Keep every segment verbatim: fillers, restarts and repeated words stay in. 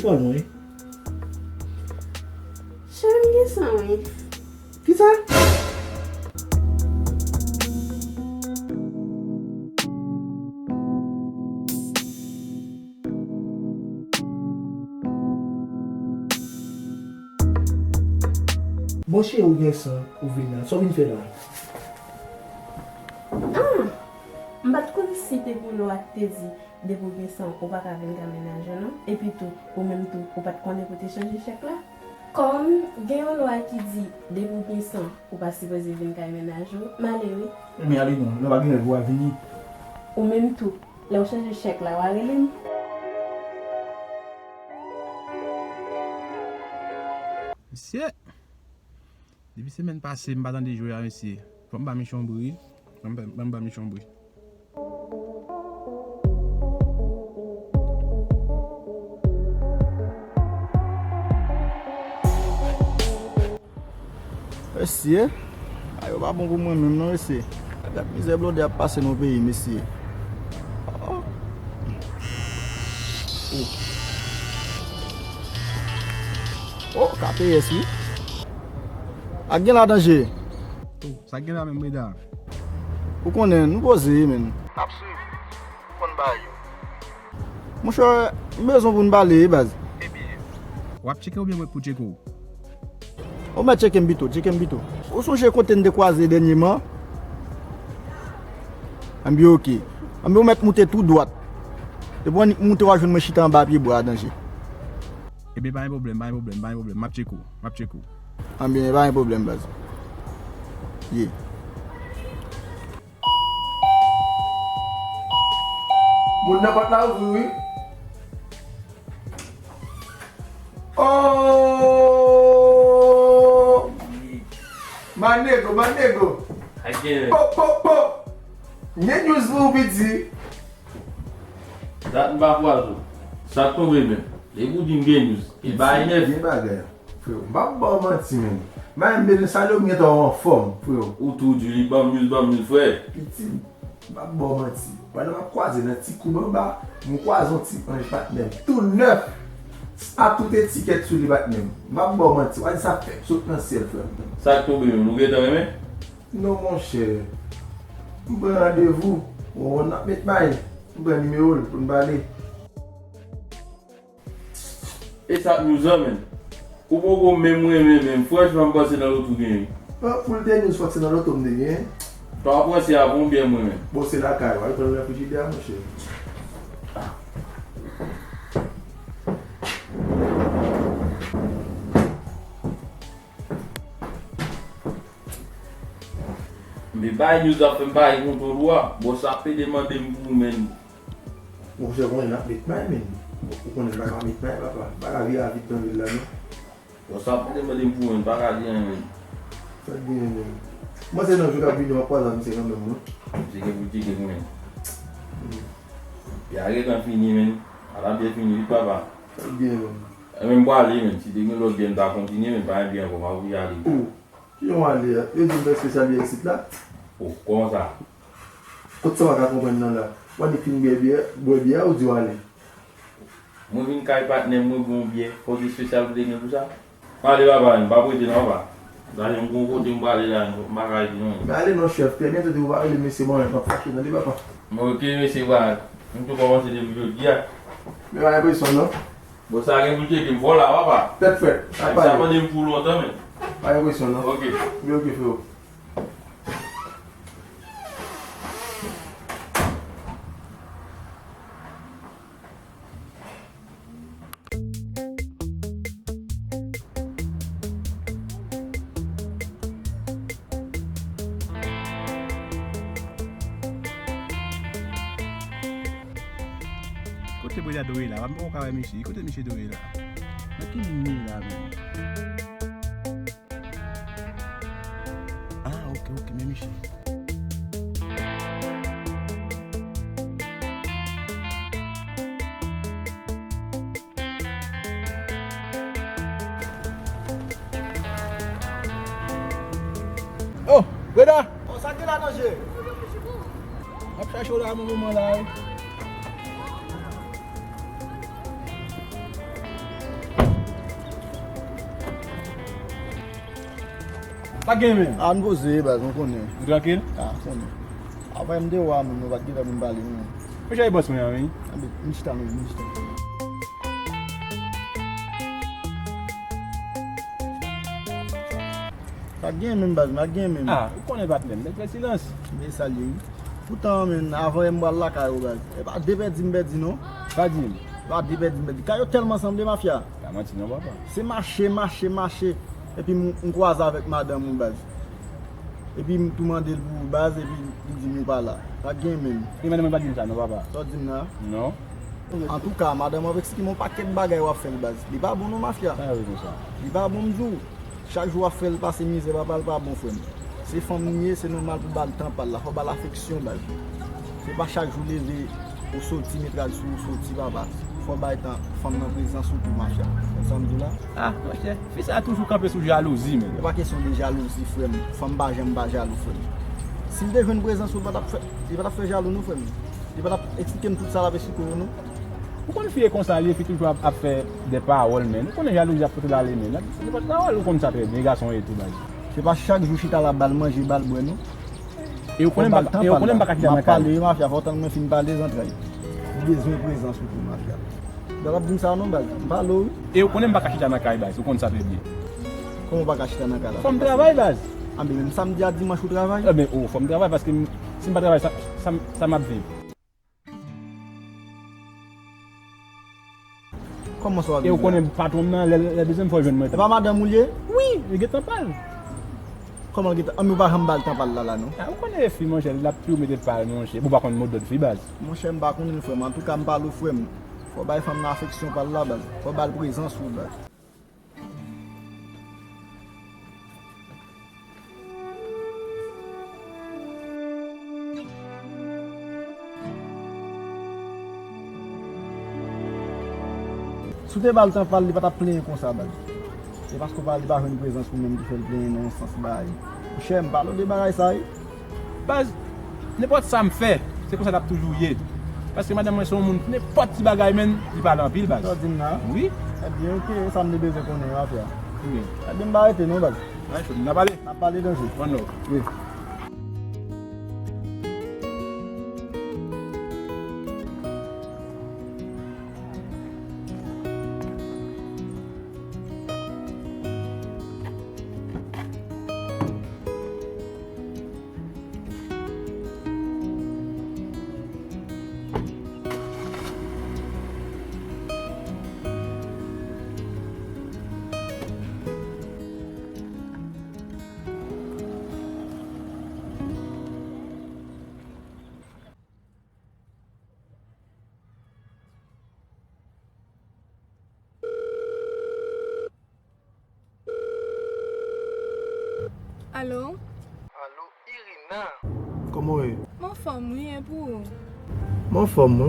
Kòl mwen. Cheri, m gen san, wi. Kisa? Bon, cheri, ou gen san, ou vin la. Sa w vin fè la? Ah! M pa t konn si te pou lwa k te di depi w gen san, ou pa ka vin kay mennaj ou, non. Epi tou, ou menm tou, ou pa t konnen pou te chanje chèk la. Kòm gen yon lwa ki di, depi w gen san, ou pa sipoze vin kay mennaj ou, m ale wi. Men ale non, lè w pa gen lè pou w vini. Ou menm tou, lè w chanje chèk la, w a rele m. Mesye, depi semèn pase, m pa tande jwe a, mesye. Fò m ba Michon bri. Fò m ba, fò m ba Michon bri. Mesye, bagay yo pa bon pou mwen menm non, mesye. Gad mizè blòdè ap pase nan peyi, mesye. Oh. Oh. Oh, K P S, wi. Ak gen la danje. Oh, sa gen la menm, Breda? Ou konnen, nou poze, menn. N ap swiv. Ou konn bagay yo. Monchè, m bezwen pou n pale, wi, baz. Ebyen. W ap tcheke oubyen mwen pou tcheke w? Ou mèt tcheke m pito, tcheke m pito. Ou sonje kote n te kwaze dènyèman? Anben, oke. Anben, ou mèt moute tou dwat. Depi w annik moute, w a jwenn mwen chita anba pye bwa a, danje. Ebyen, pa gen pwoblèm, pa gen pwoblèm, pa gen pwoblèm. M ap tcheke w, m ap tcheke w. Anben, pa gen pwoblèm, baz. Ye. Moun nan pòt la ouvri, wi. Oh! My nigga, my nigga. Again. Po, po, po. Gen news pou ou, piti. Dat m pa kwaze w. Sa k tonbe menm? Depi w di m gen news, e bay nèf. Gen bagay. Freo, m p ap ba w manti, menn. Mayenm bezwen sale w, m gentan anfòm, freo. Ou tou di li, ban m news, ban m news, frè. Piti, m p ap ba w manti. Pandan m ap kwaze nan ti koub anba, m kwaze yon ti anj patnè m. Tou nèf. A tout etikèt sou li, patnè m. M p ap ba w manti. W a di sa fèk sot nan syèl, frè m. Sa k tonbe menm? Nou gentan renmen? Non, monchè. M pran randevou. Ou wè, n ap met may. M pran nimewo l pou n pale. E sa k news lan, menn? Ou poko menm renmen menm. Franchman, m panse nan loto w genyen. An, pou l te news, fòk se nan loto m te genyen. Sa w ap ranse a bon byen mwen menm. Bon, se lakay ou al pran nan frijidè a, monchè. Men bay news ap fè m pa gen kontwòl ou a. Bòs la pede mande m pou ou, menn. Monchè, konnen n ap met may, menn. Ou konnen n pa ka met may, papa. M pa ka vire a vit nan vil la, non. Bòs la pede mande m pou ou, menn. M pa ka di anyen, menn. Sa k genyen, menn? Mwen se nan jou k ap vini, m ap kwaze ak misye kanmenm, non. Misye gen pou l tcheke pou mwen. Hmm. Byen a gentan fini, menn. Ala byen fini, wi, papa. Sa k genyen, menn? E, menn, m prale, menn. Si te gen lòt byen, m ta kontinye, menn, pa gen byen ankò, m ap oblije ale. Oh. Kijan w ale a? Yo di m nan espesyal biyè isit la? Oh, kòman sa? Kot sa w pa ka konprann nan la? W annik fin bwè biyè, bwè biyè a, ou di w ale? Mwen vin kay patnè m, mwen bwè yon biyè, fòs espesyal ou te gen pou sa? Ale papa, m p ap rete non papa. Sa se m gon kote m prale la, m pa ka rete non. Men ale non chèf, trè byento depi w pa rele mesye mwen, m ap fache tande papa. Men oke mesye, m tou kòmanse depi jodi a. Men pa gen presyon non. Bon, sa gen pou l tcheke m fò la, papa. Tèt frèt, pa pale. Sa mande m pou lontan, men. Pa gen presyon, non. Oke. Men oke, freo. Kote Breda dwe la? M poko ka wè misye. Kote misye dwe la? Nan ki liy li ye la menm? Ah, oke, oke, men misye. Oh, Breda! Oh, sa k gen la, danje? M ap chache w la, nan moman la, wi. Sa k gen menm? A, nou poze, baz, nou konnen. Nou trankil? A, konnen. Apre m te wè a menm, nou pa t gentan pou n pale, non. Ou chèche bòs mwen an, wi. Anben, vin chita, non, vin chita. Sa k gen menm, baz, sa k gen menm. A, ou konnen patnè m, nèg fè silans. Men sa l ye, wi. Poutan, menm, avan yè m pral lakay ou, baz. E pa de pèdi m pèdi, non. Pa di m. E pa de pèdi m pèdi. Kay yo tèlman sanble, mafya. Pa manti non, papa. Se mache, mache, mache. Epi m, m kwaze avèk madanm ou, baz. Epi m tou mande l pou ou, baz, epi li di m ou pa la. Sa k gen menm? E madanm mwen pa di m sa non, papa. Sa w di m la? Non. Antouka, madanm w ap eksplike m yon pakèt bagay w ap fè l, baz. Li pa bon non, mafya. Sa yo konsa. Li pa bon, m di w. Chak jou w ap fè l pase mizè, papa, l pa bon, frè m. Se fanm li ye, se nòmal pou ba l tan pa l la. Fò w ba l afeksyon, baz. Se pa chak jou leve, ou soti, met rad sou ou, soti, papa. Fò w bay tan fanm nan prezans ou tou, mafya. Konn sa m di w la? A, monchè, fi sa a toujou kanpe sou jalouzi, menm. E pa kesyon de jalouzi, frè m. Fanm pa janm pa jalou, frè m. Si l te jwenn prezans ou, li pa t ap fè, li pa t ap fè jalou, non, frè m. Li pa t ap eksplike m tout sa l ap eksplike w yo, non. Ou konn fi e konsa li ye, fi toujou ap, ap fè de pawòl, menm. Ou konnen jalouzi ap pote l ale, menm. Li pa t pawòl, ou konn sa trè byen, gason e tou, baz. Se pa chak jou chita la ba l manje, ba l bwè, non. E ou konnen m pa, e ou konnen m pa ka chita nan kay. M ap pale, wi, mafya, fò w tann mwen fin pale, zantray. M bezwen prezans ou tou, mafya. Dal ap di m sa non, baz. M pale w, wi. E ou konnen m pa ka chita nan kay, baz. Ou konn sa trè byen. Kòman w pa ka chita nan kay la? Fò m travay, baz. Anben, menm samdi a dimanch ou travay? Enben, o, fò m travay, paske m, si m pa travay, sa, sa, sa m ap viv? Kòman sa w ap viv la? E ou konnen patwon m nan, lè, lè bezwen m fò l jwenn mwen tou. E pa madanm ou l ye? Wi, li gen tan pa l. Kòman l gen tan? Anben, ou pa janm ba l tan pa l la, la, non? A, ou konnen fi, monchè, l ap toujou mete pa l, monchè. Bon, ou pa konn modòd fi, baz. Monchè, m pa konnen l, frè m. Antouka, m pale w, frè m. Fò w bay fanm nan afeksyon pa l la, baz. Fò w ba l prezans ou, baz. Si w te ba l tan pa l, li pa t ap plenyen konsa, baz. Se paske w pa, li pa jwenn prezans ou menm ki fè l plenyen nan yon sans bagay. Monchè, m pale w de bagay sa, wi. Baz, nenpòt sa m fè, se konsa l ap toujou ye. Paske madanm mwen se yon moun, nenpòt ti bagay, menm, li pale anpil, baz. Sa w di m la? Wi. Ebyen, oke, sa m te bezwen konnen, afè a. Wi. Ebyen, m pa rete non, baz. N ap pale. N ap pale, danje. One love. Wi. Alo? Alo, Irina! Kòman w ye? M anfòm, wi, e pou ou? M anfòm, wi.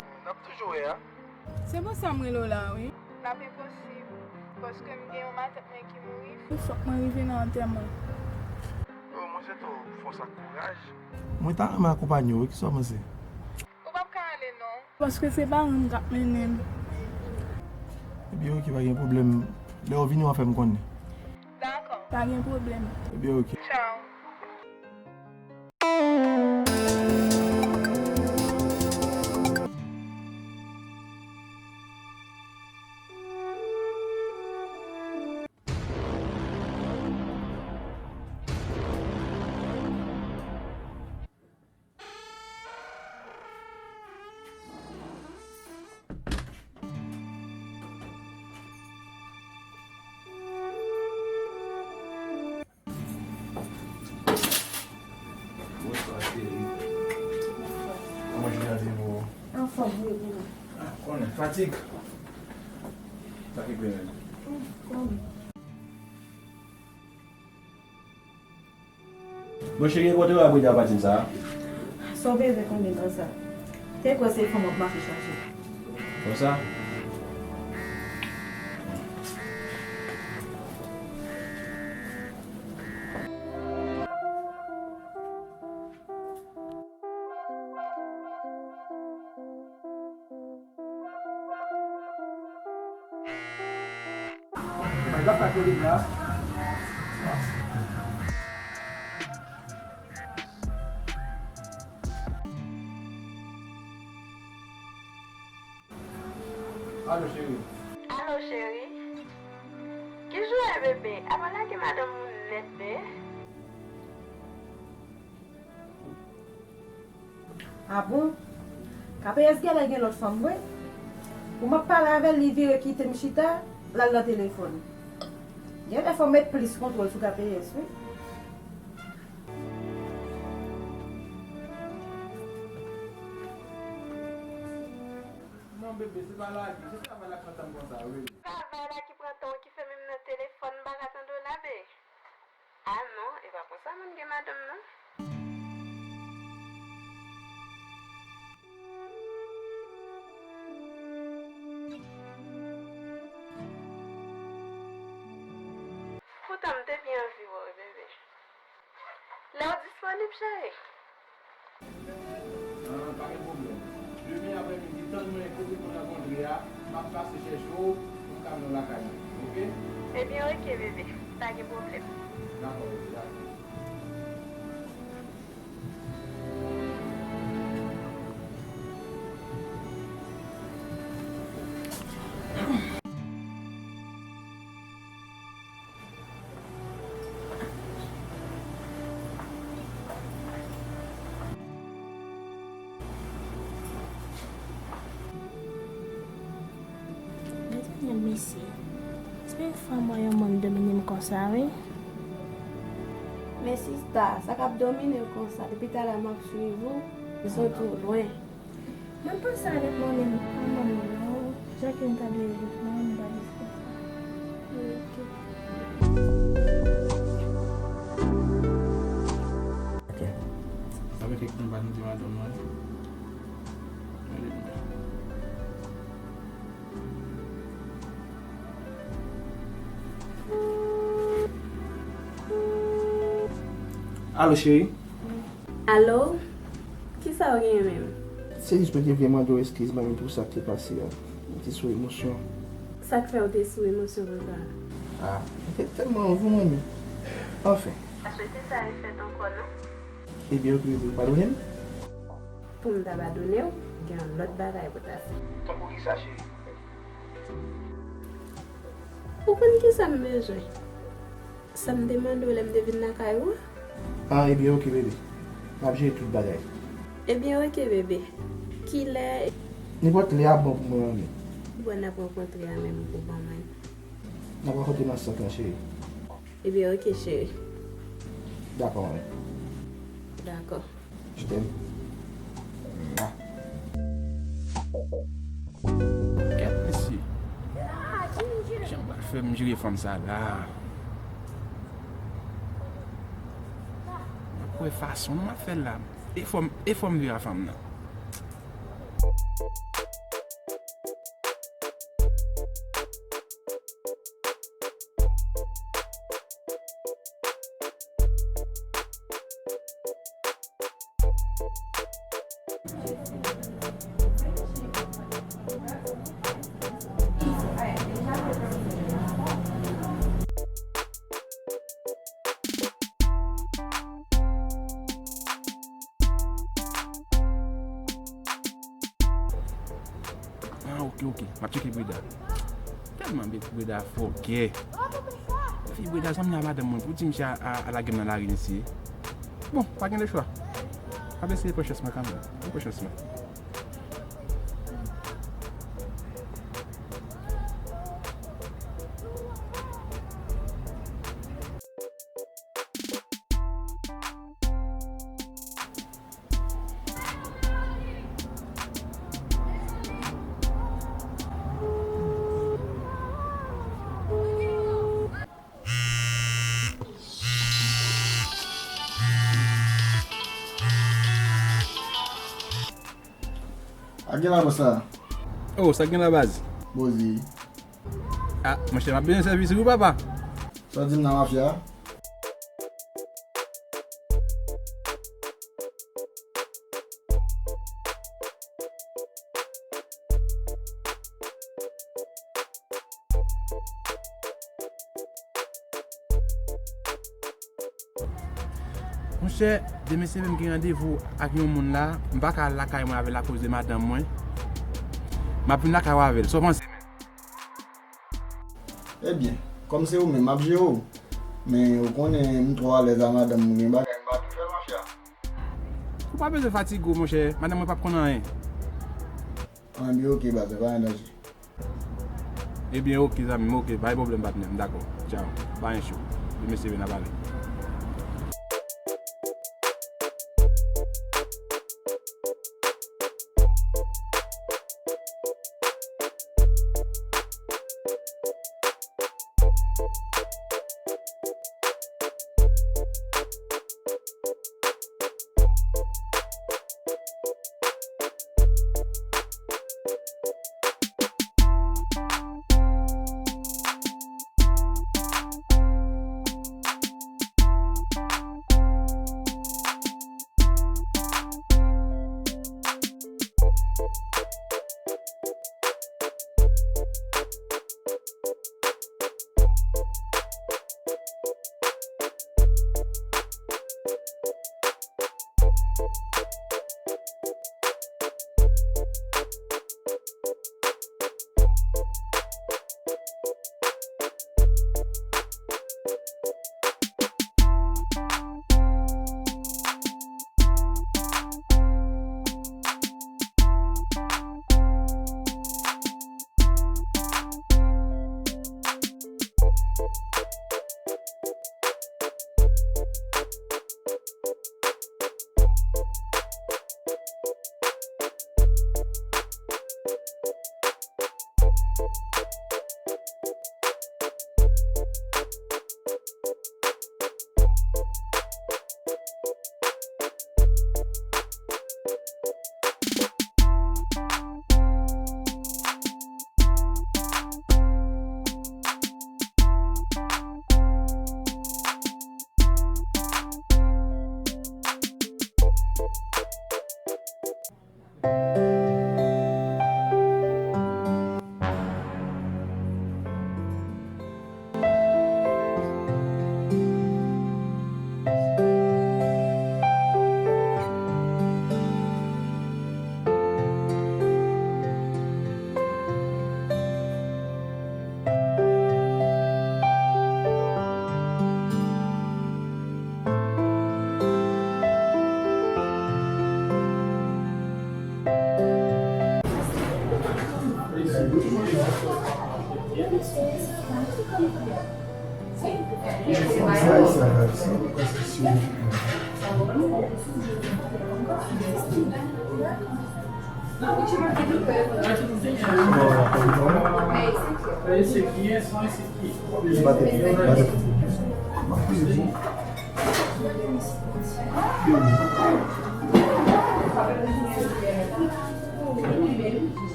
N ap toujou wè a. Se pou sa m rele w la, wi. N ap enposib, paske m gen yon matant mwen ki mouri. Fòk mwen rive nan antèman. Yo, mwen swete w fòs ak kouraj. Mwen ta renmen akonpanye w, wi, kisa w panse? Ou p ap ka ale non. Paske se paran m k ap mennen m. Ebyen, oke, pa gen pwoblèm. Lè w vini, w a fè m konnen. Dakò. Pa gen pwoblèm. Ebyen, oke. Tchaw. Bonswa, cheri. Kòman jounen an te ye pou ou? Anfòm, wi, wi. A, konnen, fatig. Fatig, wi, menm. Konnen. Bon, cheri, e kote w abite a pati sa a? Sa w bezwen konnen nan sa? Te kwè se fanm w ap mache chache. Konsa? Alo, cheri. Alo, cheri. Ki jan w ye, bebe? Apa lage madanm ou nèt, be? A bon? K P S genlè gen lòt fanm vre? Pou m ap pale avè l, li vire kite m chita, l al nan telefòn. Genlè fò m met plis kontwòl sou K P S, wi. Non, bebe, se pa lage, se travay la k pran tan m konsa, wi. Travay la ki pran tan w ki fè menm nan telefòn, m pa ka tande w la, be. A non, e pa konsa moun gen madanm, non. Poutan, m te byen anvi wè w, bebe. Lè w disponib, cheri? Ah, pa gen pwoblèm. Demen aprèmidi, tann mwen kote nou rankontre a, m ap pase chèche w pou m ka mennen w lakay mwen, oke? Ebyen, oke, bebe. Pa gen pwoblèm. Dakò, bebe, dakò. Gade yon mesye. Se yon fanm wè yon moun domine m konsa, wi. Men sista, sa k ap domine w konsa? Depi talè m ap swiv ou, m santi w lwen. Mwen panse avèk mwen menm, pa manman non. Jacqueline ta dwe ret non, nou pa bezwen konsa. Ok. Avèk kèk nan pa nou di madanm mwen. Gade nou. Alo, cheri. Alo? Kisa w genyen menm? Se jis mwen te vle mande w eskiz mwen menm pou sa k te pase a. Mwen te sou emosyon. Sa k fè w te sou emosyon konsa? Ah, mwen te tèlman anvi w mwen menm. Anfen. M pa swete sa refèt ankò non. Ebyen, ok, bebe, padone m. Pou m ta padone w, gen yon lòt bagay pou ta fè. Tankou kisa, cheri? Ou konn kisa m bezwen? Sa m te mande w lè m te vin lakay ou a? Ah, ebyen, ok, bebe. M ap jere tout bagay. Ebyen, ok, bebe. Kilè? Nenpòt lè a bon pou mwen, manmi. Kilè n ap rankontre a menm pou ban mwen? N ap rankontre nan sant lan, cheri. Ebyen, ok, cheri. Dakò, manmi. Dakò. Je t'aime. Mwa. Gad mesye. Jan m pral fè m jere fanm sa la. M ap wè fason m ap fè l la. E fò m, e fò m vire a fanm nan. Ah, ok, ok. M ap tcheke Breda. Tèlman Breda fòkè. Fi Breda, zanmi a madanm mwen, pou di misye a, a, a lage m nan lari mesye. Bon, pa gen lechwa. M ap eseye pran chans mwen kanmenm. M pran chans mwen. Sa gen la, bòs la? Oh, sa gen la, baz? Poze. Ah, monchè, m ap bezwen sèvis ou, papa. Sa w di m nan mafya? Monchè, demen se menm gen randevou ak yon moun la, m pa ka al lakay mwen avè l akoz de madanm mwen. M ap vin lakay ou avè l. Sa w panse menm? Ebyen, kòm se ou menm, m ap jere w. Men ou konnen m twò alèz a madanm mwen, gen bagay m pa tou fè mafya. Ou pa bezwen fatige w, monchè, madanm mwen p ap konn anyen. Anben, oke, baz, pa gen danje. Ebyen, oke, zanmi m, oke, pa gen pwoblèm, patnè m, dakò. Tchaw, pa gen cho. Demen si Dye vle, n a pale.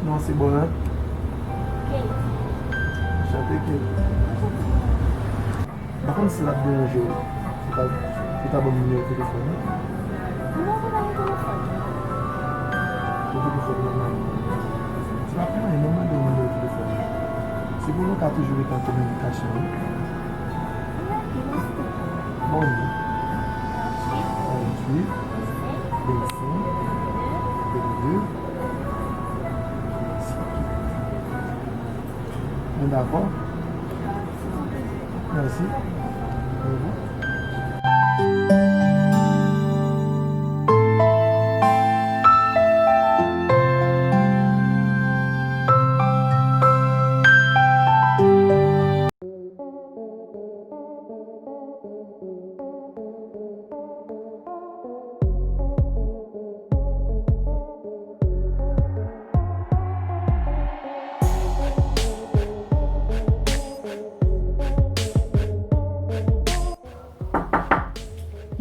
Non, se bon, hein? Kate. Chante, Kate. M pa konn si l ap deranje w. Ou ta, ou ta ban m nimewo telefòn ou? Non, mwen pa gen telefòn. Ou telefòn nan men w. Se pa pou anyen, mwen mande w nimewo telefòn ou. Se pou nou ka toujou rete an kominikasyon, wi. Bon, wi. Venntuit, vennsenk, vennde. Nou dakò? Mèsi. Au revoir.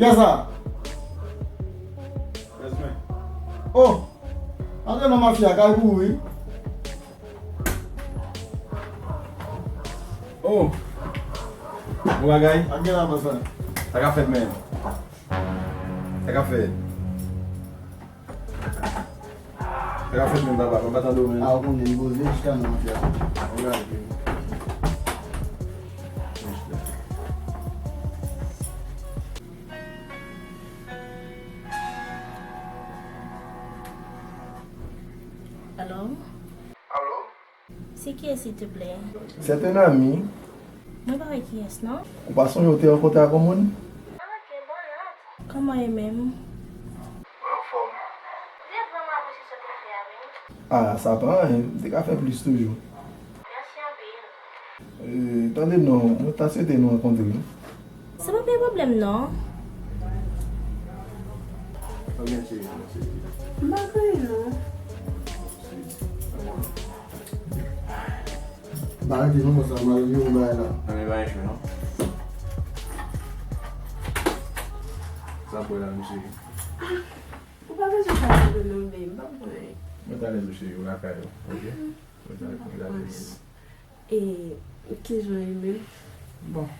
Kiyès sa? Yes, man. Oh! Antre non, mafya, kay pou ou, wi. Oh! Bon bagay. Ak gen la, bòs la. Sa k ap fèt, men? Sa Sa ka fèt. Sa ka fèt menm, papa, mwen pa tande w menm. A, ou konnen, m poze jiska nan anfè a. Ou gade. Alo? Alo? Se kiyès, silteplè? C'est un ami. Mwen pa wè kiyès, non. Ou pa sonje w te rankontre ak yon moun? Kòman w ye menm? Mwen anfòm. Ou te vrèman apresye sa w te fè a, wi. A, sa pa anyen. M te ka fè plis toujou. Mèsi anpil. E, tande non, mwen ta swete nou rankontre. Se pa gen pwoblèm non. Konbyen cheri, cheri? M pa gen non. Ba rete non, sa mal gen yon bagay la. Nan men bagay chou non. Sa pou la, mesye. Ou pa bezwen fatige non, babe, m pa pran anyen. Mwen ta lè mesye yo lakay yo, ok? Mwen ta lè. E, kijan w ye menm? Bon,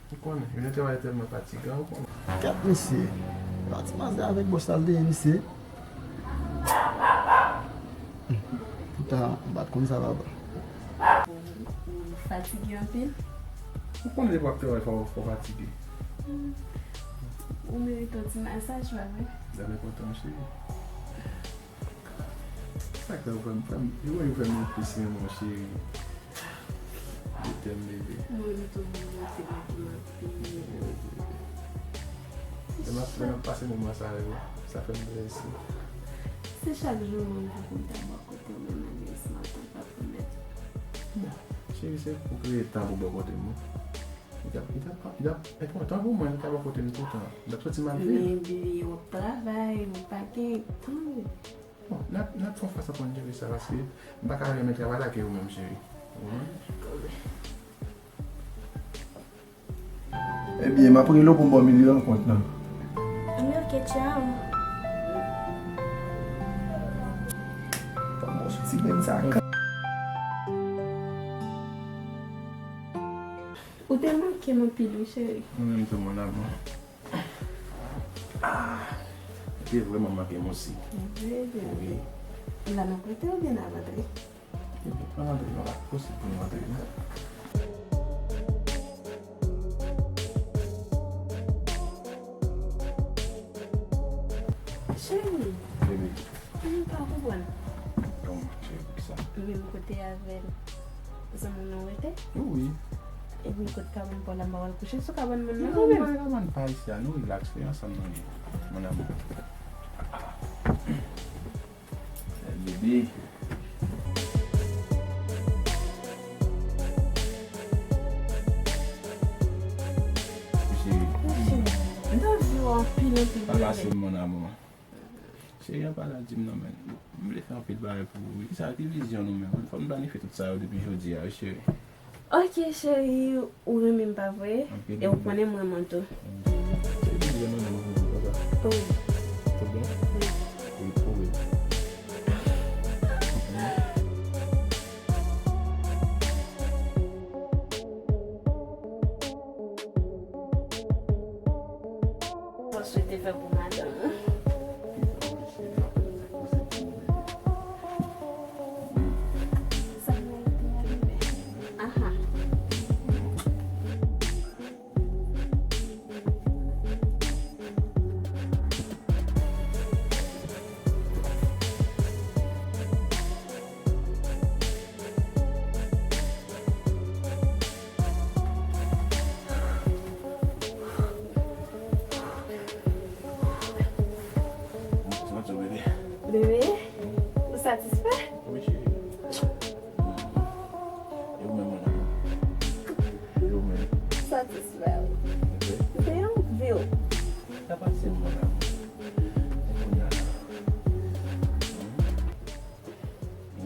ou konnen, jounen travay tèlman fatigan, ou konnen. Kèt mesye, yon ti manzè avèk bòs la l te ye mesye. Poutan, m pa t konn sa papa. Ou, ou fatige anpil? Ou konnen depi w ap travay fò, fò w fatige. Ou merite yon ti masaj, pa vre? Dèmen kontan, cheri. Sa k fè w fè m, fè m, yo, yo fè m yon plis renmen w, cheri. Je t'aime, bébé. Mwen menm tou, mwen te mete m anpil. Lè m ap, lè m ap pase moman sa avè w, sa fè m plezi. Se chak jou mwen pou m ta bò kote w, men malerezman, tan pa pèmèt. Bon, cheri, se pou kreye tan pou bò kote m, wi. Li t ap, li t ap, li t ap enpòtan pou mwen, li t ap bò kote m toutan. Li t ap soti m ap vin. Men, bebe, w ap travay, ou pa gen tan. Bon, n ap, n ap fè yon fason pou n jere sa, paske m pa ka renmen travay la ke ou menm, cheri. Ou konprann? Ebyen, m ap rele w pou m ba w milye rankont lan. Anben, ok, tchao. Bon, sou ti brenn sa. Ou te manke m anpil, wi, cheri. Mwen menm tou, mon amour. Ah, ou te vrèman manke m osi. Vre, vre. Wi. Ou la nan kote oubyen n ap antre? Ebyen, ann antre, non, la posib pou nou antre, non. Cheri. Bebe. Mwen pa konprann. Kòman, cheri, poukisa? Menm kote avè l. Zanmi nou rete? Wi. Epi kot kabann pa w la, m pa pral kouche sou kabann moun nan kanmenm. Non, kabann pa isi a, nou rilaks, wi, ansanm nou ye, mon amour. Bebe. Cheri. Cheri, m ta anvi w anpil, anpil. Pa pase, mon amour. Cheri an pa la di m non, men m vle fè anpil bagay pou ou, wi. Kisa ki vizyon nou menm? Fò n planifye tout sa yo depi jodi a, wi, cheri. Ok, cheri, ou renmen m pa vre? Anpil. E ou konnen m renmen w tou. Cheri, m renmen w tou, papa. Oh. Tout bon? Wi. Wi, wi. Sa w swete fè pou madanm ou? Sa m merite a, bebe. Aha. Bebe, ou satisfè? Wi, cheri. E ou menm, mon amour? E ou menm? Satisfè, wi. Ok. M te anvi w. Sa pase, mon amour. E kounye a la?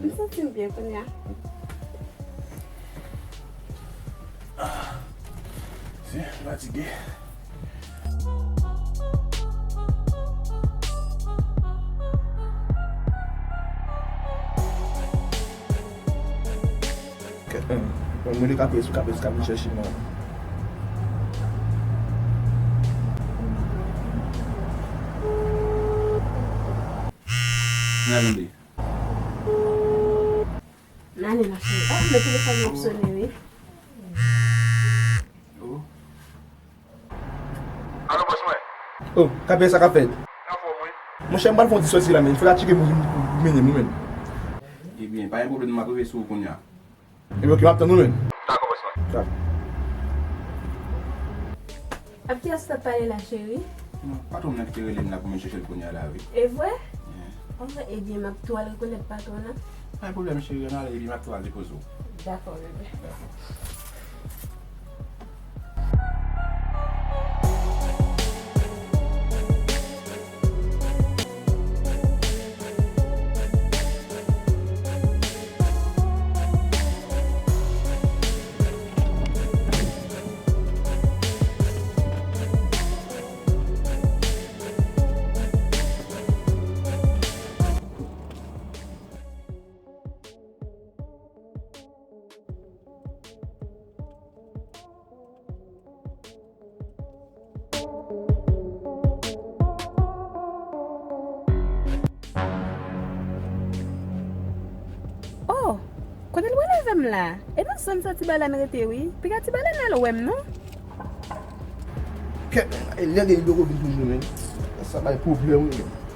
M santi m byen kounye a. Ah, si, m fatige. Mwen, mwen, li ka prese, li ka prese, ka vin chèche mwen. N a tande. N ale la, cheri. Ah, men telefòn nan ap sone, wi. Oh. Alo, bòs mwen. Oh, K P S, sa k ap fèt? Anfòm, wi. Monchè, m pral fè yon ti sòti la, men. Fò w ta tcheke pou, pou, pou mennen m, wi, men. Ebyen, pa gen pwoblèm, m ap rive sou ou kounye a. Ebyen, oke, m ap tann ou, men. Dakò, bòs mwen. Dakò. Ak kiyès w t ap pale la, cheri? Non, patwon m nan ki te rele m la pou m al chèche l kounye a la, wi. E vre? Yeah. Oh, ebyen, m ap tou al rekonèt patwon nan. Pa gen pwoblèm, cheri, ann ale, epi m ap tou al depoze w. Dakò, bebe. Dakò. Oh, kote l pral avè m la? E nan zòn sa Ti Balèn rete, wi. Piga Ti Balèn al wè m, non? Kèt, e lè de dlo vin toujou, men. Sa bay pwoblèm, wi, men.